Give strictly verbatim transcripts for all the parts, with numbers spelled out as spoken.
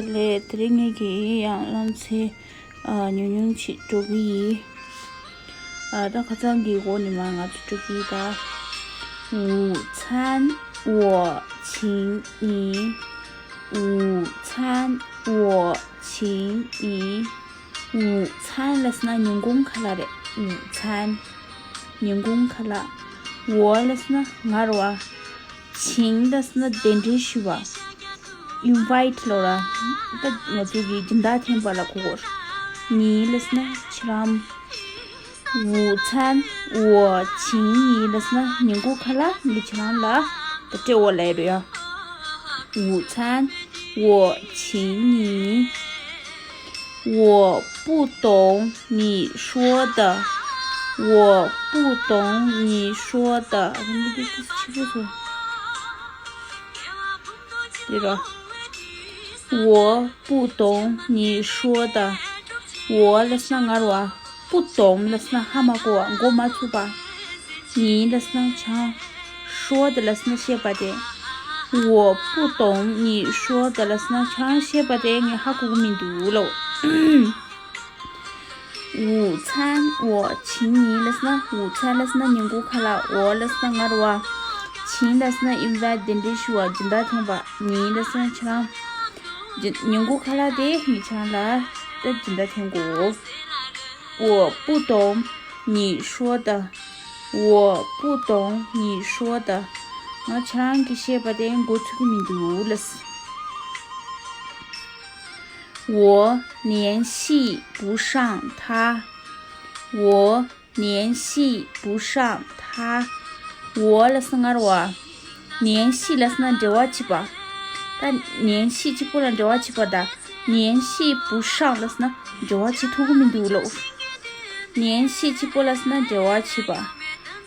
ལས་དེ་རིང་ངེད་ཀྱིས་ཡང་བླངས་ཚེ་ཉུང་ཉུང་ཅིག་འགྲོ་གི་ཡིན། ཨ་ད་ཁ་སང་གི་འགོ་ནས་མར་ང་ཚོ་འགྲོ་གི་ཡིན་ད། 午餐我请你。午餐我请你。午餐 ལབ་སོང་ན་ཉིན་གུང་ཁ་ལག་རེད། 午餐 ཉིན་གུང་ཁ་ལག 我 ལབ་སོང་ན་ང་རེད་བ། 请 ལབ་སོང་ན་གདན་འདྲེན་ཞུ་བ། invite ལབ་ར། ད་ང་ཚོ་གི་སྦྱིན་བདག་འཐེན་པ་ལ་གོ་གོ། 你 ལབ་སོང་ན་ཁྱེད་རང་། 午餐我请你 ལབ་སོང་ན་ཉིན་གུང་ཁ་ལག་ངས་ཁྱེད་རང་ལ་ད་སྤྲད་འོ་ལབ་ཡོད་ཡ། 午餐我请你。 我不懂你说的。我不懂你说的。 我不懂你说的。 我 ལབ་སོང་ན་ང་རེད་བ། 不懂 ལབ་སོང་ན་ཧ་མ་གོ་བ། མགོ་མ་ཚོས་པ། 你 ལབ་སོང་ན་ཁྱེད་རང་། 说的 ལབ་སོང་ན་བཤད་པ་དེ། 我不懂你说的 ལབ་སོང་ན་ཁྱེད་རང་བཤད་པ་དེ་ངས་ཧ་གོ་གི་མི་འདུག་ལབ། 午餐我请你 ལབ་སོང་ན། 午餐 ལབ་སོང་ན་ཉིན་གུང་ཁ་ལག 我 ལབ་སོང་ན་ང་རེད་བ། 请 ལབ་སོང་ན་invite གདན་འདྲེན་ཞུ་བ། སྦྱིན་བདག་འཐེན་པ། 你 ལབ་སོང་ན་ཁྱེད་རང་། ཉིན་གུང་ཁ་ལག་དེ་ངས་ཁྱེད་རང་ལ་ད་སྦྱིན་བདག་འཐེན་དགོས། 我不懂你说的。 我不懂你说的。 ང་ཁྱེད་རང་གིས་བཤད་པ་དེ་མགོ་ཚོས་གི་མི་འདུག་ལབ། 我联系不上他。 我联系不上他。 我 ལབ་སོང་ན་ང་རེད་བ། 联系 ལབ་སོང་ན་འབྲེལ་བ་བྱེད་པ། ད་联系 གཅིག་པོ་ལ་འབྲེལ་བ་བྱེད་པ་དང་། 联系不上 ལབ་སོང་ན་འབྲེལ་བ་བྱེད་ཐུབ་ཀྱི་མི་འདུག་ལབ། 联系 གཅིག་པོ་ལབ་སོང་ན་འབྲེལ་བ་བྱེད་པ།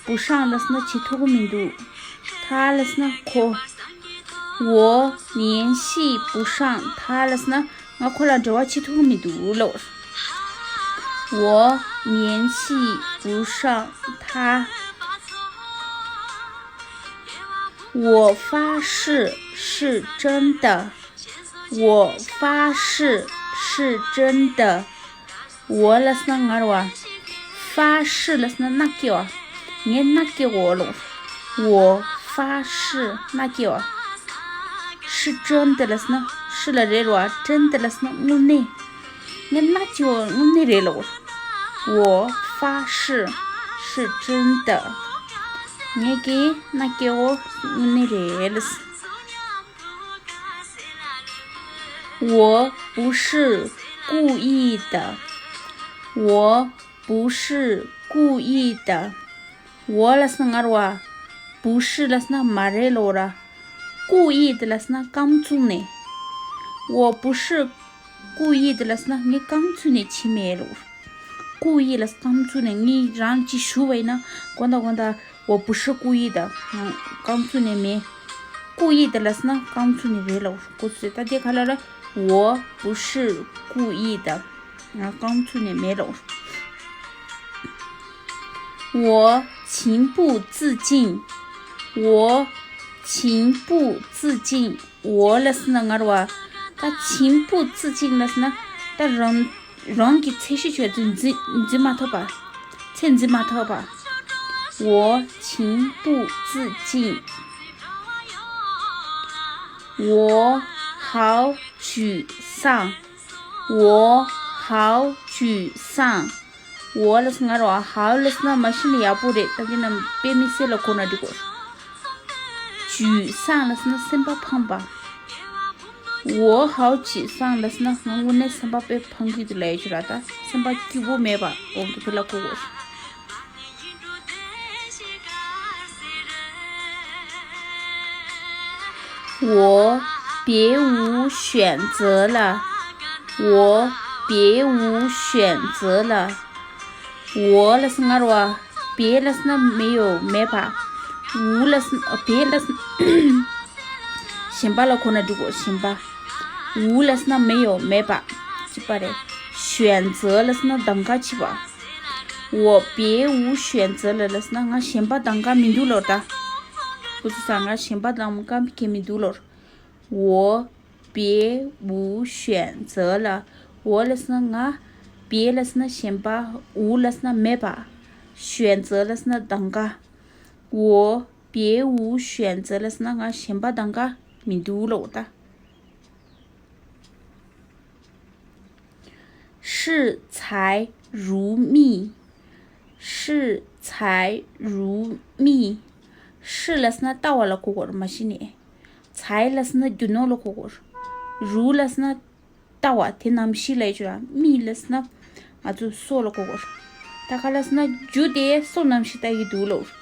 不上 ལབ་སོང་ན་བྱེད་ཐུབ་ཀྱི་མི་འདུག 他 ལབ་སོང་ན་ཁོ། 我联系不上他 ལབ་སོང་ན་ང་ཁོ་ལ་འབྲེལ་བ་བྱེད་ཐུབ་ཀྱི་མི་འདུག་ལབ། 我联系不上他。 我发誓是真的。 我发誓是真的。 我 ལབ་སོང་ན་ང་རེད་བ། 发誓 ལབ་སོང་ན་མནའ་སྐྱེལ་བ། ངས་མནའ་སྐྱེལ་གོ་ལབ། 我发誓 མནའ་སྐྱེལ་བ། 是真的 ལབ་སོང་ན། 是 ལ་རེད་བ། 真的 ལབ་སོང་ན་དངོས་གནས། ངས་མནའ་སྐྱེལ་བ་དངོས་གནས་རེད་ལབ། 我发誓是真的。 ངས་ཀྱིས་མནའ་སྐྱེལ་བ་དངོས་གནས་རེད་ལབ། 我不是故意的。 我不是故意的。 我 ལབ་སོང་ན་ང་རེད་བ། 不是 ལབ་སོང་ན་མ་རེད་ལབ་ར། 故意的 ལབ་སོང་ན་རྐང་བཙུགས་ནས། 我不是故意的 ལབ་སོང་ན་ངས་རྐང་བཙུགས་ནས་བྱས་མེད་ལབ། 故意 ལབ་སོང་ན་རྐང་བཙུགས་ནས། ངས་རང་གཅིག་ཞུ་བ་ཡིན་ན། དགོངས་དག་དགོངས་དག 我不是故意的། ང་རྐང་བཙུགས་ནས་མེད། 故意的 ལབ་སོང་ན་རྐང་བཙུགས་ནས་རེད་ལབ། གོ་ཚོད་ད་དེ་ག་ལ་ར། 我不是故意的། ང་རྐང་བཙུགས་ནས་མེད་ལབ། 我情不自禁。 我情不自禁། 我 ལབ་སོང་ན་ང་རེད་བ། ད་情不自禁 ལབ་སོང་ན་ད་རང་རང་གི་ཚད་གཞི་ཆོད་ཚད་འཛིན་འཛིན་མ་ཐུབ་པ། ཚད་འཛིན་མ་ཐུབ་པ། 我情不自禁。 我好沮丧。 我好沮丧。 我 ལབ་སོང་ན་ང་རེད་བ། 好 ལབ་སོང་ན་མ་གཞི་ནས་ཡག་པོ་རེད། ད་འདི་ན་དཔེ་མི་སྲིད་ལ་གོ་ན་འགྲིག་གོ། 沮丧 ལབ་སོང་ན་སེམས་པ་ཕངས་པ། 我好沮丧 ལབ་སོང་ན་ང་དངོས་གནས་སེམས་པ་དཔེ་ཕངས་ཀྱི་འདུག་ལབ་ཡ་ཅིག་ར། ད་སེམས་པ་སྐྱིད་པོ་མེད་པ་འོ་འདུག་དེ་ལ་གོ་གོ། 我别无选择了。 我别无选择了。 我 ལབ་སོང་ན་ང་རེད་བ། 别 ལབ་སོང་ན་没有མེད་པ། 无 ལབ་སོང་ན་别 ལབ་སོང་ན་གཞན་པ་ལ་གོ་ན་འགྲིག་གོ། གཞན་པ། 无 ལབ་སོང་ན་没有མེད་པ། གཅིག་པ་རེད། 选择 ལབ་སོང་ན་གདམ་ག་བྱེད་པ། 我别无选择了 ལབ་སོང་ན་ང་གཞན་པ་གདམ་ག་མི་འདུག་ལབ་ད། ཁོ་ཚོ་ས་ང་གཞན་པ་གདམ་ག་གང་མི་འདུག་ལབ། 我别无选择了。我 ལབ་སོང་ན་ང་། 别 ལབ་སོང་ན་གཞན་པ། 无 ལབ་སོང་ན་མེད་པ། 选择 ལབ་སོང་ན་གདམ་ག། 我别无选择 ལབ་སོང་ན་ང་གཞན་པ་གདམ་ག་མི་འདུག་ལབ་ད། 视财如蜜。视财如蜜。 视 ལབ་སོང་ན་ལྟ་བ་ལ་གོ་དགོས་རེད། མ་གཞི་ནས། 财 ལབ་སོང་ན་རྒྱུ་ནོར་ལ་གོ་དགོས་རེད། 如 ལབ་སོང་ན་ལྟ་བ་དེ་རྣམ་ཤེས་ལབ་ཀྱི་ཡོད་ར། 蜜 ལབ་སོང་ན་ང་ཚོ་སོ་ལ་གོ་དགོས་རེད། ད་ག་ལབ་སོང་ན་རྒྱུ་དེ་སོ་རྣམ་ཤེས་ལྟ་གི་འདུག་ལབ།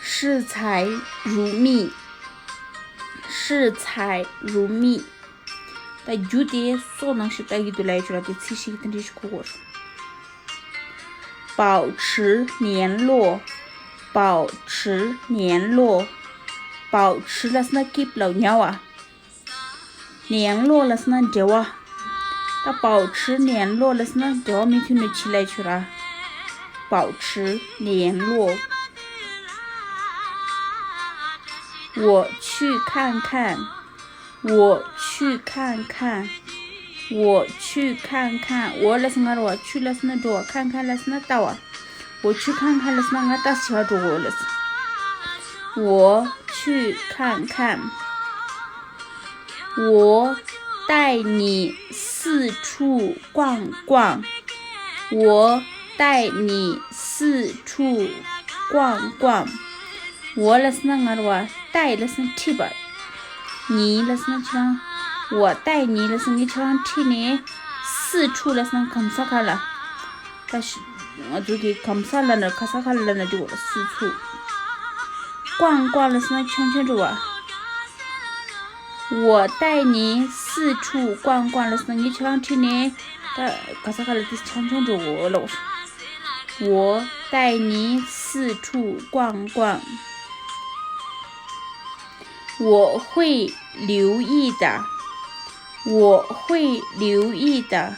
视财如蜜。 视财如蜜。 ད་རྒྱུ་དེ་སོ་རྣམ་ཤེས་ལྟ་གི་འདུག་ལབ་ཡོད་ཀྱི་ར། དེ་ཚིག་ཞིག་དེ་འདྲ་ཞིག་གོ་དགོས་རེད། 保持联络。 保持联络。 保持 ལབ་སོང་ན་keep ལབ་ཉར་བ། 联络 ལབ་སོང་ན་འབྲེལ་བ། ད་保持联络 ལབ་སོང་ན་འབྲེལ་བ་མི་མཐུན་ནས་ཕྱི་ལ་ཆུ་ར། 保持联络。 我去看看。 我去看看。 我去看看。 我 ལབ་སོང་ན་ང་ར་བ། 去 ལབ་སོང་ན་འགྲོ་བ། 看看 ལབ་སོང་ན་ལྟ་བ། 我去看看 ལབ་སོང་ན་ང་ལྟ་ཞིག་འགྲོ་དགོས་ལབ་སོང་། 我去看看。 我带你四处逛逛。 我带你四处逛逛。 我 ལབ་སོང་ན་ང་ར་བ། 带 ལབ་སོང་ན་ཁྲིད་པ། 你 ལབ་སོང་ན་ཁྱེད་རང་། 我带你 ལབ་སོང་ངས་ཁྱེད་རང་ཁྲིད་ནས། 四处 ལབ་སོང་ན་གང་ས་ག་ལ། ད་ཤི། ང་ཚོ་གི་གང་ས་ལ་ན་ག་ས་ག་ལ་ན་འགྲོ་དགོས་རེད། 四处། 逛逛 ལབ་སོང་ན་ཆང་ཆང་འགྲོ་བ། 我带你四处逛逛 ལབ་སོང་ན་ངས་ཁྱེད་རང་ཁྲིད་ནས། ད་ག་ས་ག་ལ་དེ་ཆང་ཆང་འགྲོ་དགོས་ལབ། 我带你四处逛逛。 我会留意的。 我会留意的。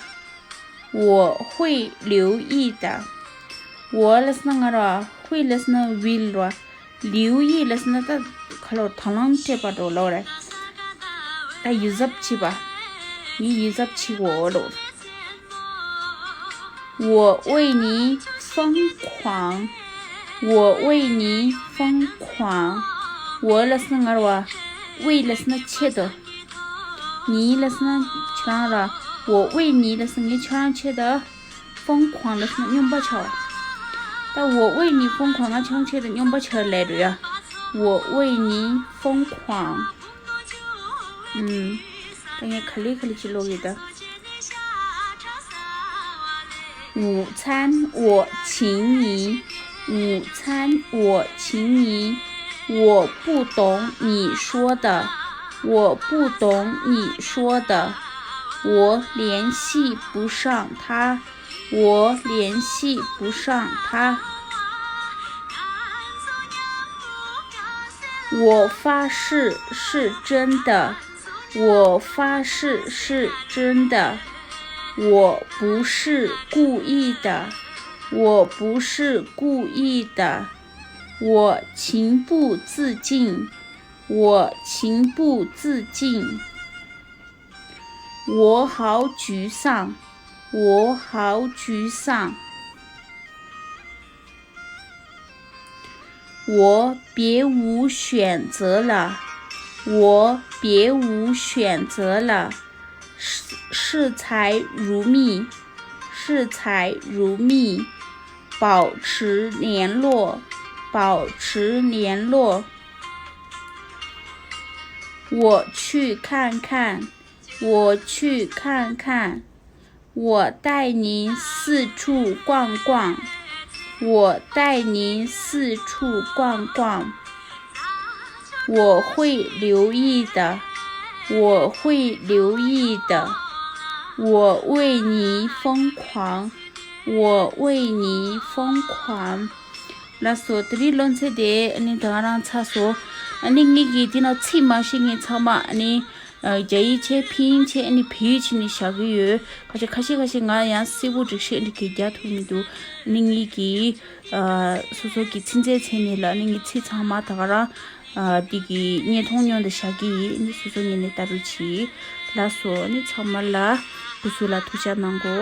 我会留意的。 我 ལབ་སོང་ན་ང་ར་བ། 会 ལབ་སོང་ན་will ར། 留意 ལབ་སོང་ན་ད་ག་ལོ་དང་བླངས་སྤྲད་པ་འགྲོ་ལོ་རེད། ད་ཡིད་གཟབ་བྱེད་པ། ངས་ཡིད་གཟབ་བྱེད་དགོས་ལོ། 我为你疯狂。 我为你疯狂。 我 ལབ་སོང་ན་ང་ར་བ། 为 ལབ་སོང་ན་ཆེད་དུ། 你 ལབ་སོང་ན་ཁྱེད་རང་ར། 我为你 ལབ་སོང་ངས་ཁྱེད་རང་ཆེད་དུ། 疯狂 ལབ་སོང་ན་སྨྱོན་པ་ཆགས། ད་我为你疯狂 ང་ཁྱེད་རང་ཆེད་དུ་སྨྱོན་པ་ཆགས་ལབ་འགྲོ་ཡ། 我为你疯狂。 ཨུམ། ད་ངས་ག་ལེ་ག་ལེ་ཅིག་ཀློག་གི་ད། 午餐我请你。 午餐我请你。 我不懂你说的。 我不懂你说的。 我联系不上他。 我联系不上他。 我发誓是真的。 我发誓是真的。 我不是故意的。 我不是故意的。 我情不自禁。 我情不自禁。 我好沮丧。 我好沮丧。 我别无选择了。 我别无选择了。 视财如蜜。 视财如蜜。 保持联络。 保持联络。 我去看看。 我去看看。 我带你四处逛逛。 我带你四处逛逛。 我会留意的。 我会留意的。 我为你疯狂。 我为你疯狂。 ལགས་སོ། དེ་རིང་ལོ་ཚད་དེ་ཨ་ནི་ད་ག་རང་ཚར་སོང་། ཨ་ནི་ངེད་ཀྱིས་དེ་ནང་ཚིག་མ་ཤེས་མཁན་ཚང་མ་ཨ་ནི། ཨ། རྒྱ་ཡིག་བྱས། ཕིན་ཡིག་བྱས། ཨ་ནི་བོད་ཡིག་བྱས་ནས་བཞག་གི་ཡོད། ཁ་ཤས་ཁ་ཤས་ཁ་ཤས་ང་ཡང་གསལ་པོ་འགྲིག་ཤེས་ཨ་ནི་གི་རྒྱག་ཐུབ་མི་འདུག་ཨ་ནི་ངེད་ཀྱིས། ཨ། སོ་སོ་གི་ཚིག་མཛོད་བྱས་ནས་ལ་ཨ་ནི་ངའི་ཚིག་ཚང་མ་ད་ག་རང་ ཨ་འདི་གི་བརྙན་ཐུང་ཉོ་འདི་བཞག་གི་ཡིན། ནི་སོ་སོ་ངེས་ནས་ལྟ་རུ་ཆི། ལགས་སོ། ནི་ཚང་མ་ལ་སྐུ་གཟུགས་ལ་ཐུགས་ཅག་གནང་གོ།